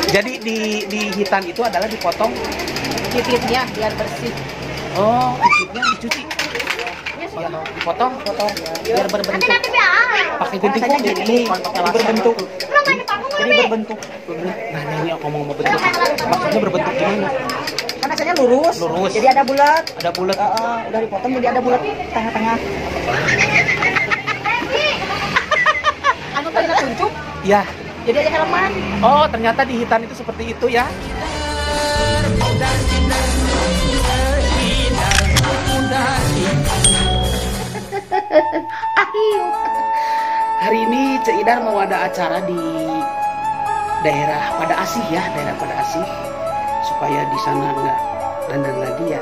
Jadi di hitan itu adalah dipotong titiknya biar bersih. Oh, titiknya dicuci. Dipotong, potong biar berbentuk. Pakai gunting gini, berbentuk. Jadi berbentuk. Nah, ini aku ngomong bentuk. Maksudnya berbentuk gimana? Kan asalnya lurus. Lurus. Jadi ada bulat. Ada bulat. Udah dipotong jadi ada bulat tengah-tengah. Anu tadi tunjuk? Ya. Jadi ada helman. Oh, ternyata di hitan itu seperti itu ya. Hari ini Ceu Idar mau ada acara di daerah Pada Asih ya, daerah Pada Asih. Supaya di sana nggak dandan lagi ya,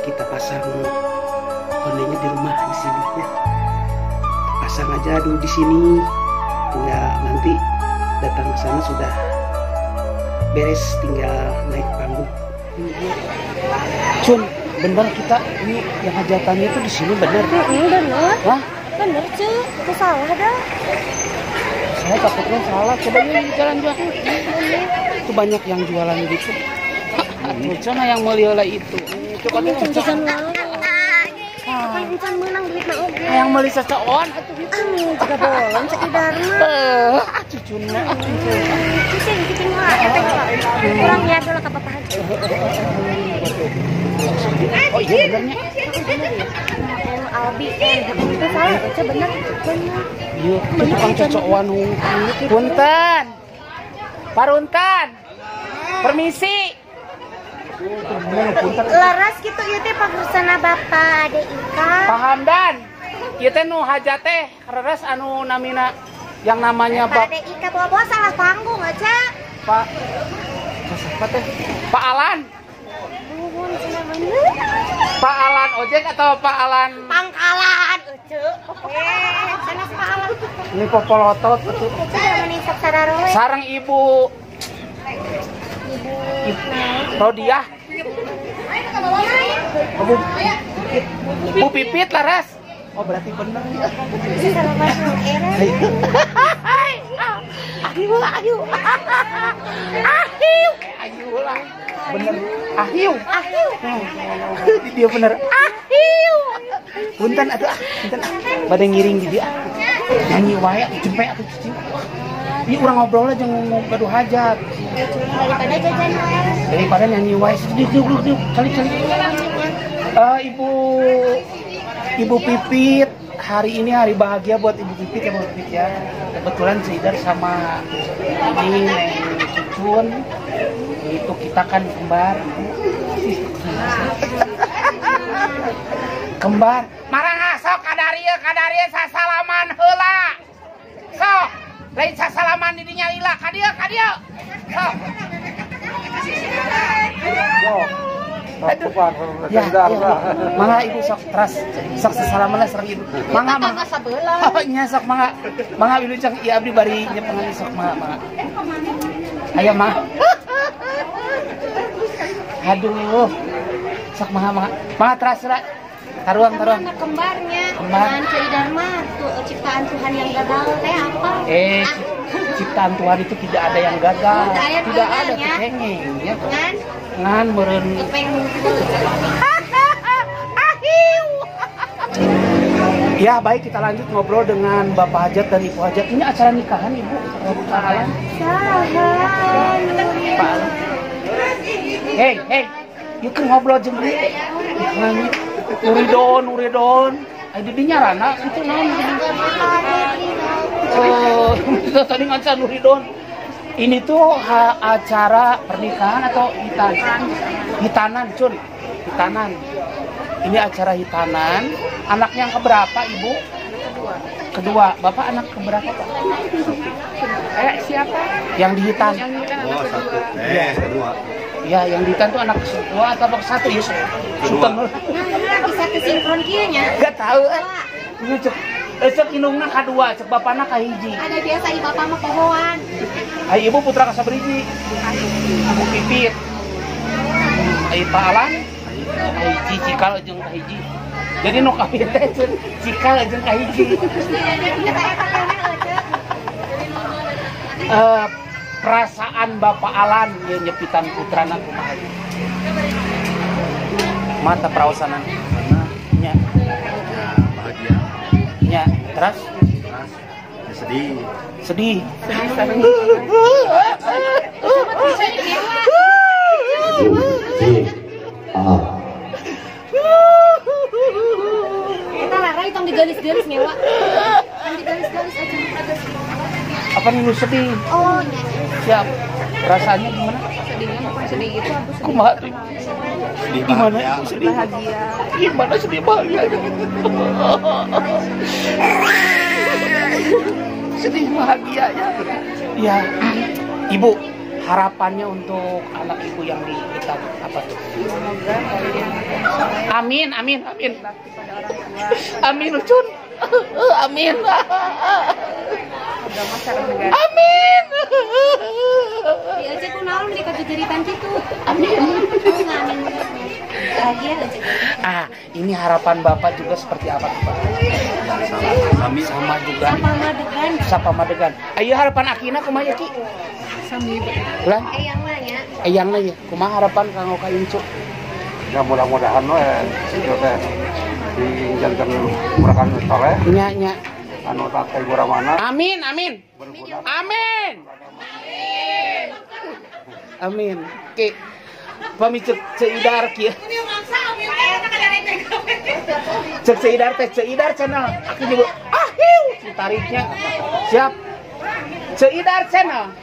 kita pasang kondenya di rumah di sini ya. Pasang aja dulu di sini, tinggal nanti datang ke sana sudah beres, tinggal naik panggung. Cun, bener kita ini yang hajatannya itu di sini bener? Bener. Hah? Bener cu, itu salah dah. Saya takutnya salah. Coba ini jalan juga. Itu banyak yang jualan gitu. Cucuna yang meliola itu. Coba tuh jajan wae. Kapan encan menang duit mah oge. Yang meuli seseon atuh gitu. Anu juga bolong Ceu Idar mah. Cucuna. Cicing cicing lah eta kurang ya dulu ka Bapak Haji. Oh iya benernya. Albi itu salah baca bener bener. Iya, tukang cocokan punten. Paruntan. Permisi. Leres gitu ieu teh pagursana Bapak Ade Ika. Pak Hamdan. Ieu teh nu hajat teh leres anu namina yang namanya Pak Ade Ika bawa-bawa salah panggung aja. Pak siapa teh? Pak Alan. Pak Alan ojek atau Pak Alan Pangkalan ece. Sanes Pak Alan. Ini popolotot betul. Sareng Ibu Rodiah. Bu Pipit laras. Oh berarti bener ya. Ayo ayo. Ayo. Ayo lah. Bener. Ahiu. Ahiu. Dia bener. Ahiu. Punten atuh ah, punten ah. Bade ngiring di dia. Nyanyi wae jempe atuh cicing. Ieu urang ngobrol aja ngomong gaduh hajat. Daripada jajan wae. Daripada nyanyi wae diuk diuk diuk calik-calik. Ibu Pipit, hari ini hari bahagia buat Ibu Pipit ya, Bu Pipit ya. Kebetulan Ceu Idar sama ini Neng Cucun itu kita kan kembar. Kembar. Marang sok kadarieu sasalaman heula. Sok, lain sasalaman di dinya lila ka dieu ka dieu. Sok. Aduh. Ya, ya, mangga ibu sok teras sok sesalaman lah sareng ibu. Mangga mangga. Oh nya sok mangga. Mangga wilujeng ieu abdi bari nyepengan sok mangga mangga. Ayo mangga. Aduh. Sok mangga mangga. Mangga teras lah. Taruang taruang. Mana kembarnya? Kembar. Ceu Idar mah tuh ciptaan Tuhan yang gagal teh apa? Ciptaan Tuhan itu tidak ada yang gagal. Tidak ada kengeng ya. Ngan meureun. Ya baik, kita lanjut ngobrol dengan Bapak Hajat dan Ibu Hajat. Ini acara nikahan Ibu. Pak Alan. Pak Alan. Hei, hei. Yuk kan ngobrol jeung Nuridon, Nuridon. Ayo di dinya rana itu naon? Oh, tadi ngaca Nuridon. Ini tuh acara pernikahan atau hitan? Hitanan, Cun. Hitanan. Ini acara hitanan. Anaknya yang keberapa, Ibu? Kedua. Kedua. Bapak anak keberapa, Pak? Siapa? Yang di hitan. Yang di hitan anak oh, kedua. Satu. Kedua. Iya, yang di hitan tuh anak kedua atau anak satu ya? Kedua. Nah, bisa kesinkron kieu nya. Enggak tahu. Ini cek cek indungna kadua, cek bapana kahiji. Ada biasa ibu bapak mah pohoan. Ai ibu putra kasabriji. Ibu Pipit. Ai Pak Alan, kahiji cikal jeung kahiji. Jadi nu kawin teh cikal jeung kahiji. Perasaan Bapak Alan yang nyepitan putrana kumaha? Mata perawasanan. Nya. Bahagia. Nya, terus sedih. Sedih. Kita lara itong digalis-galis ngewa. Digalis-galis aja agak. Apa nih lu sedih? Oh, nya. Siap. Perasaannya gimana? Sedihnya bukan sedih gitu, aku sedih. Kumaha tuh? Sedih gimana? Sedih bahagia. Gimana sedih bahagia? Sedih bahagia ya. Ya, Ibu, harapannya untuk anak ibu yang di kita apa tuh? Semoga amin, amin, amin. Amin, Ucun. Amin. Amin. Di aja tuh naon di kajujuritan gitu. Amin. Amin. Bahagia aja. Ah, ini harapan Bapak juga seperti apa tuh, Pak? Sama, sama juga. Sapa madegan. Sapa madegan. Ayo harapan akina kumaha ya, Ki? Sami. Lah, eyangna nya. Eyangna ya. Kumaha harapan kanggo ka incu? Ya mudah-mudahan we kitu teh dijadikan urakan soleh. Nya nya. Anu taat ka ibu ramana. Amin, amin. Amin. Amin. Ki. Pami cek Ceu Idar kieu. Cek Ceu Idar teh Ceu Idar channel. Aku nyebut ah hiu tariknya. Siap. Ceu Idar channel.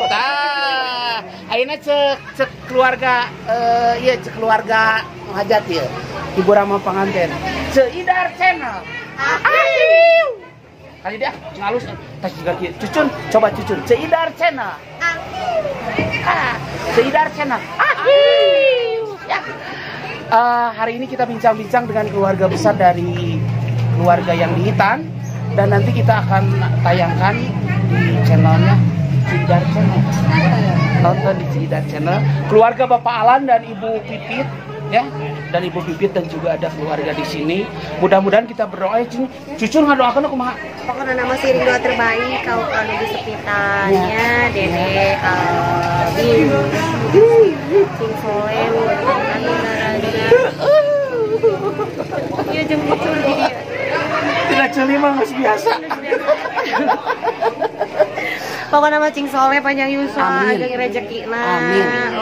Tah, ayeuna cek cek keluarga ieu cek keluarga hajat ieu. Ibu Rama panganten. Ceu Idar channel. Ah hiu. Kali dia ngalus tas juga kieu. Cucun, coba cucun. Ceu Idar channel. Ah, Ceu Idar channel. Ya. Hari ini kita bincang-bincang dengan keluarga besar dari keluarga yang di Hitan, dan nanti kita akan tayangkan di channelnya Ceu Idar Channel. Nonton di Ceu Idar Channel. Keluarga Bapak Alan dan Ibu Pipit, ya, dan Ibu Pipit dan juga ada keluarga di sini. Mudah-mudahan kita berdoa ya, Cucu ngadoakeun kumaha? Pokoknya nama siring doa terbaik kau anu di sepitannya Dede Albi sing soleh anu naraja. Iya jeung lucu di dia. Tidak ceuli mah geus biasa. Pokoknya mah cing soleh panjang yuswa ageng rezekina.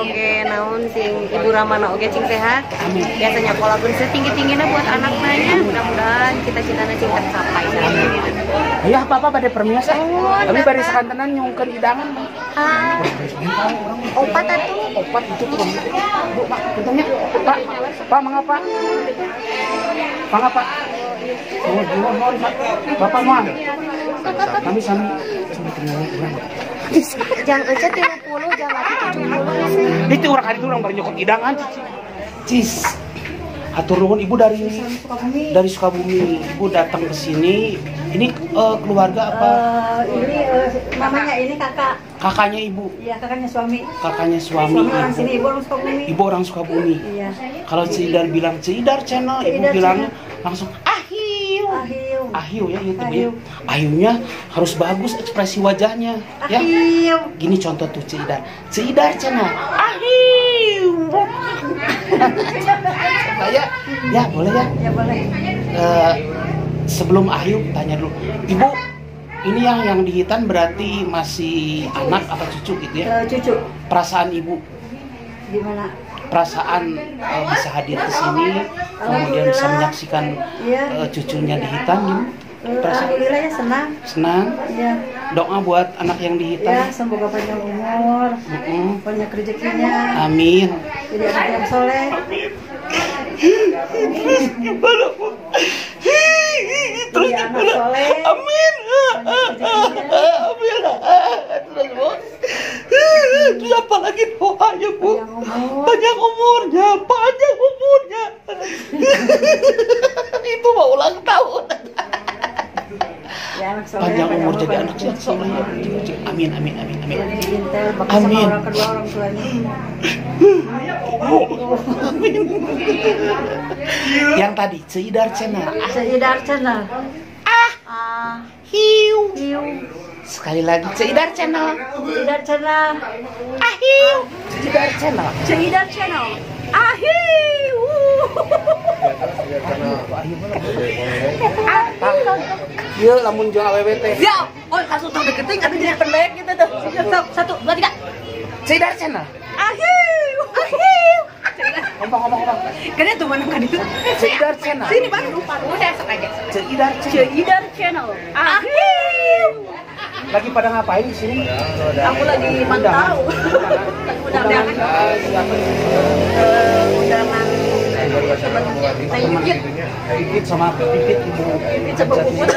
Oke, naon sing Ibu Ramana oge cing sehat. Amin. Biasanya pola pun setinggi-tingginya buat anak nanya, mudah-mudahan cita-citana cing tercapai. Amin. Ayo apa-apa pada permios ah. Tapi bari sakantenan nyungkeun hidangan. Ah. Opat atuh. Opat itu kurang. Bu, Pak, puntennya. Pak, Pak mangga Pak. Mangga Pak. Mohon, Pak. Bapak moal. Kami sami tinggal urang. Jang ece 30, jang laki 70. Itu urang hari itu urang baru nyokot hidangan. Cis. Hatur nuhun Ibu dari Sukabumi. Ibu datang ke sini. Ini keluarga apa? Ini mamanya, ini kakak. Kakaknya Ibu. Iya, kakaknya suami. Kakaknya suami. Suami orang sini, Ibu orang Sukabumi. Ibu orang Sukabumi. Iya. Kalau Ceu Idar bilang Ceu Idar channel, Ibu bilang langsung ahiu. Ahiu. Ahiu ya itu ya. Ahiunya harus bagus ekspresi wajahnya ya. Ahiu. Gini contoh tuh Ceu Idar. Ceu Idar channel. Ahiu. Coba ya. Ya, boleh ya? Ya, boleh. Sebelum Ahiu tanya dulu. Ibu, ini yang di Hitan berarti masih anak apa cucu gitu ya? Cucu. Perasaan Ibu gimana? Perasaan bisa hadir ke sini, kemudian bisa menyaksikan cucunya di Hitan gitu. Perasaan? Alhamdulillah ya, senang. Senang? Iya. Doa buat anak yang di Hitan. Ya, semoga panjang umur, banyak rezekinya. Amin. Jadi anak yang soleh. Amin. Terus gimana, Bu? Terus gimana? Amin. Amin. Terus, Bu. Terus apa lagi doanya, Bu? Panjang umurnya, panjang umurnya. Itu mau ulang tahun. Ya, anak soleh, panjang umur jadi anak yang soleh. Amin, amin, amin, amin. Amin. Orang kedua orang tuanya. Amin. Yang tadi Ceu Idar Channel. Ceu Idar Channel. Ah. Hiu. Hiu. Sekali lagi Ceu Idar Channel. Ceu Idar Channel. Ahiu. Ceu Idar Channel. Ceu Idar Channel. Ahiu. Ieu lamun jeung awewe teh. Ya, oh langsung tong deketing atuh jadi pendek gitu tuh. Satu, dua, tiga. Ceu Idar Channel. Ahiu. Ahiu. Ngomong. Kayaknya tuh mana kan itu? Ceu Idar Channel. Sini bang, lupa. Udah sok aja. Ceu Idar Channel. Ceu Idar Channel. Ahiu. Lagi pada ngapain di sini? Aku lagi mantau. Undangan. Siapa? Undangan. Pipit. Pipit sama Pipit ibu. Pipit sama Puput.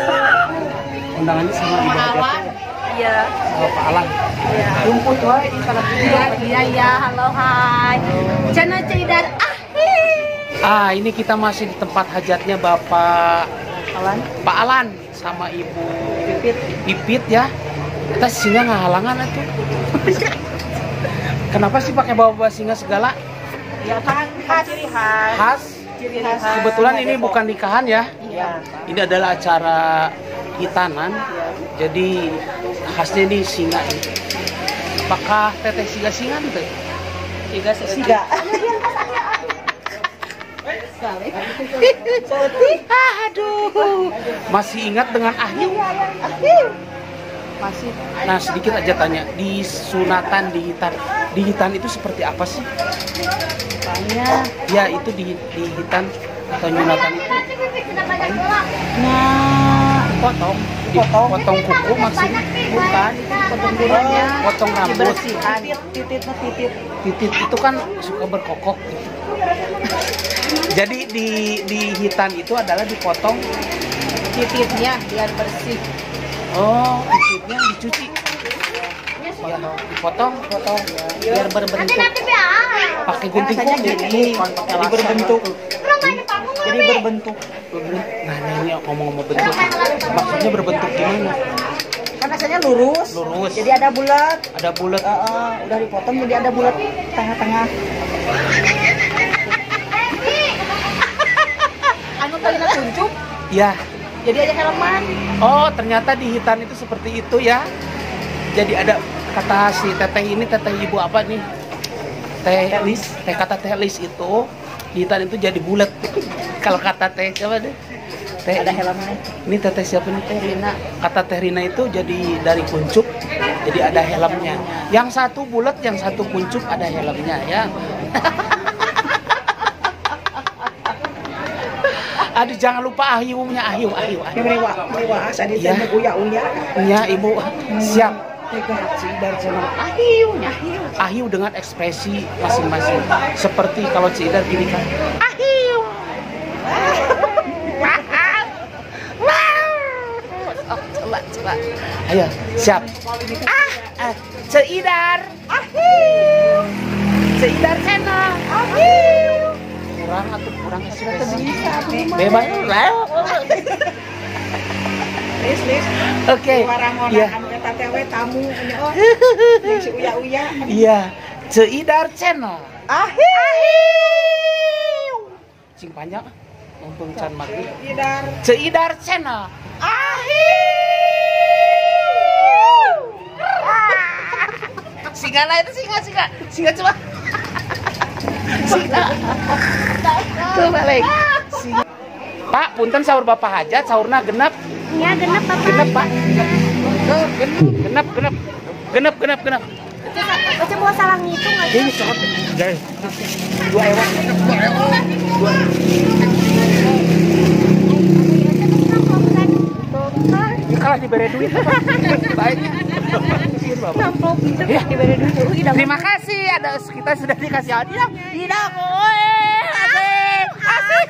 Undangannya sama Ibu Alan. Iya. Sama Pak Alan. Iya. Rumput wae di tanah Iya, iya, halo hai. Channel Ceu Idar. Ah, ini kita masih di tempat hajatnya Bapak Alan. Pak Alan sama Ibu Pipit. Pipit ya. Kita singa ngahalangan itu. Kenapa sih pakai bawa-bawa singa segala? Ya kan khas. Ciri khas. Khas. Ciri khas. Kebetulan ini bukan nikahan ya. Iya. Ini adalah acara hitanan. Iya. Jadi khasnya ini singa ini. Apakah teteh singa-singan teh? Singa. Aduh. Masih ingat dengan Ahiu? Masih. Nah, sedikit aja tanya, di sunatan di hitan, di hitan itu seperti apa sih? Banyak. Ya, itu di hitan atau nyunatan itu. Nah, potong, dipotong kuku maksudnya? Bukan, itu potong kulitnya. Potong rambut. Dibersihan. Titit, titit. Titit itu kan suka berkokok gitu. Jadi di hitan itu adalah dipotong tititnya biar bersih. Oh, tititnya dicuci. Dipotong, potong biar berbentuk. Pakai gunting kuku. Jadi berbentuk. Jadi berbentuk. Nah, ini ngomong-ngomong bentuk. Maksudnya berbentuk gimana? Kan asalnya lurus. Lurus. Jadi ada bulat. Ada bulat. Udah dipotong jadi ada bulat tengah-tengah. Anu tadi kuncup. Ya. Jadi ada helman. Oh, ternyata di hitan itu seperti itu ya. Jadi ada kata si teteh ini, teteh ibu apa nih? Teh Lis, teh kata teh Lis itu di hitan itu jadi bulat. Kalau kata teh siapa deh? Teh ada helmnya. Ini teteh siapa nih? Teh Rina. Kata teh Rina itu jadi dari kuncup, jadi ada helmnya. Yang satu bulat, yang satu kuncup ada helmnya ya. Aduh, jangan lupa ahiunya, ahiu, ahiu, ahiu. Ya, ya, ibu siap. Ahiu, ahiu dengan ekspresi masing-masing. Seperti kalau Ceu Idar gini kan, ahiu. Coba, coba. Ayo, siap. Ah, Ceu Idar, ahiu. Ceu Idar channel, ahiu. Kurang atau kurang ekspresi. Bebas. Lis, lis. Oke. Iya. Iya. Ceu Idar channel. Ahiu. Cing panjang. Mumpung can maghrib. Ceu Idar channel. Ahiu. Singa lah itu, singa, singa. Singa coba. Singa. Tuh balik. Singa. Pak, punten sahur Bapak hajat, sahurna genep. Ya, genep Bapak. Genep, Pak. Genep, genep, genep. Genep, genep, genep. Baca mau salah ngitung aja. Ini sangat. 2 ewan. 2. Ini kalah diberi duit. Baik. Ya. Terima kasih, ada kita sudah dikasih hadiah. Tidak, asik, asik,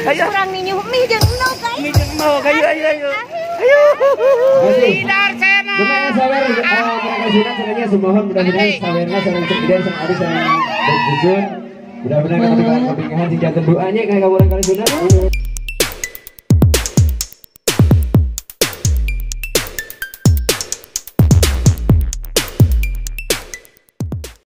ayo. Kurang minyu mie jeung endog, guys. Mie jeung endog, ayo, ayo, ayo. Ayo. Idar channel. Lumayan sawer, terima kasih mudah-mudahan sawerna sareng Ceu Idar sareng Ari sareng Jujun. Mudah-mudahan kami kebingahan sing janten doanya kayak kaburan kali sunat.